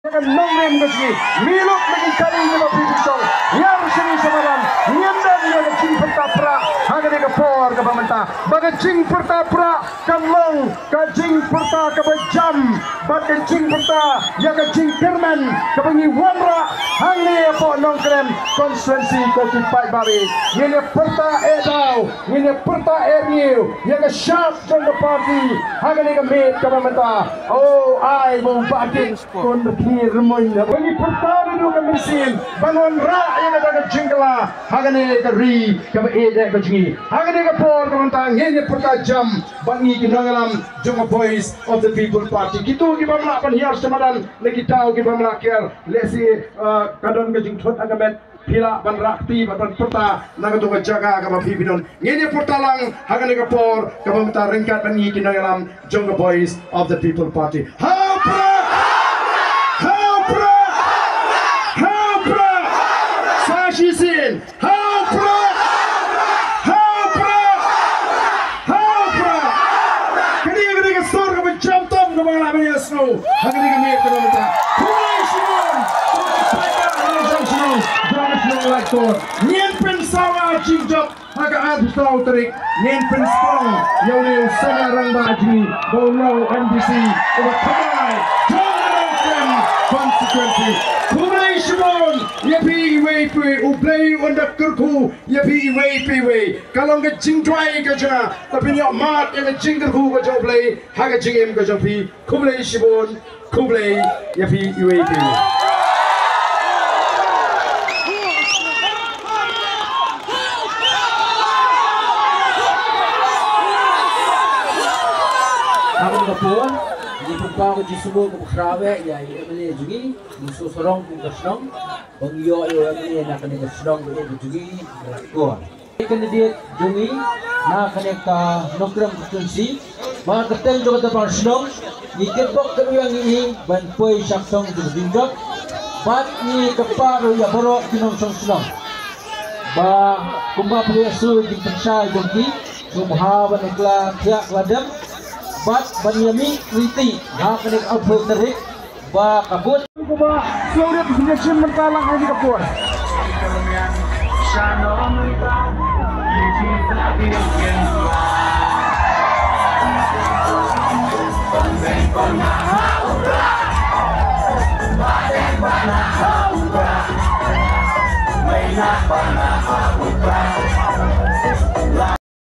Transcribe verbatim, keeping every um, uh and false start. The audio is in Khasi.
Ka nongrim ka jong ngi, ngi lut na ki kali kiba phi phi shong, ïa ka shini sha madan, ngin don ïa ka jingpyrta prah ha kane ka por kaba mynta. Ba ka jingpyrta prah kan long ka jingpyrta kaba jam bad ka jingpyrta ïa ka jingkyrmen kaba ngi wanrah hangne hapoh Nongkrem constituency ko ki paidbah. Ngin ïa pyrta eh daw, ngin ïa pyrta eh rngiew ïa ka shap jong ka party ha kane ka miet kaba mynta. O ai mo ba kin Kun ba ki rymmuiñ na ba ngi pyrta naduh ka mynsiem ban wanrah ïa kata ka jingkylla ha kane ka ri kaba ïeit ka jong ngi. Ha kane ka por kaba mynta ngin ïa pyrta jam bad ngi ki nongïalam jong ka Voice of the People Party. Kito ki bym lah ban hiar sha madan na ki daw ki bym lah hiar, lehse, ah, ka don ka jingthut ha ka met. Phi lah ban rah kti bad ban pyrta na kato ka jaka kaba phi phi don. Ngin ïa pyrta lang ha kane ka por kaba mynta ryngkat bad ngi ki nongïalam jong ka Voice of the People Party. Ha u Prah! Ha u Prah! Ha u Prah! Sa shisien. Ha u Prah! Ha u Prah! Ha u Prah! Kane, kane ka sur kaba jam tam kaba nga lah ban ïa sngew ha kane ka miet kaba mynta. Khublei shibun. Khublei shibun. Jong shnong, jong shnong Laitkor. Ngin pynsawa jingjop ha ka arphew saw tarik. Ngin pynspong ïa une u samla rangbah jong ngi ba u long u M D C uba thymmai jong ka Nongkrem constituency. Khublei shibun ïa phi iwei pa iwei, U Blei un da kyrkhu ïa phi iwei pa iwei. Ka long ka jingduwai ka jong nga ba phin ïoh mad ïa ka jingkyrkhu ka jong U Blei ha ka jingim ka jong phi. Khublei shibun, khublei ïa phi iwei pa iwei. Ha kane ka por ngi pynpaw ka jingsngewnguh kaba khraw eh ïa i M L A jong ngi, u Sosarong kum ka shnong, ba ngi ïoh ïa u M L A na kane ka shnong ba ïeit ka jong ngi, Laitkor. Candidate jong ngi na kane ka Nongkrem constituency, ba ka kyrteng jong kata ka shnong, ngi kitbok katweng ïa i ban poi sha ka shnong jong ka jingjop. Bad ngi kyrpad ruh ïa baroh ki nongshong shnong ba kumba phi ïa shu ïa ki pynshai jong ki, sngewbha ban ïa kylla thiah kylla dem bad ban ïa mih riti ha kane ka arphew tarik. Ba ka bun kumba sngewrit sngewsih mynta lang ha kane ka por.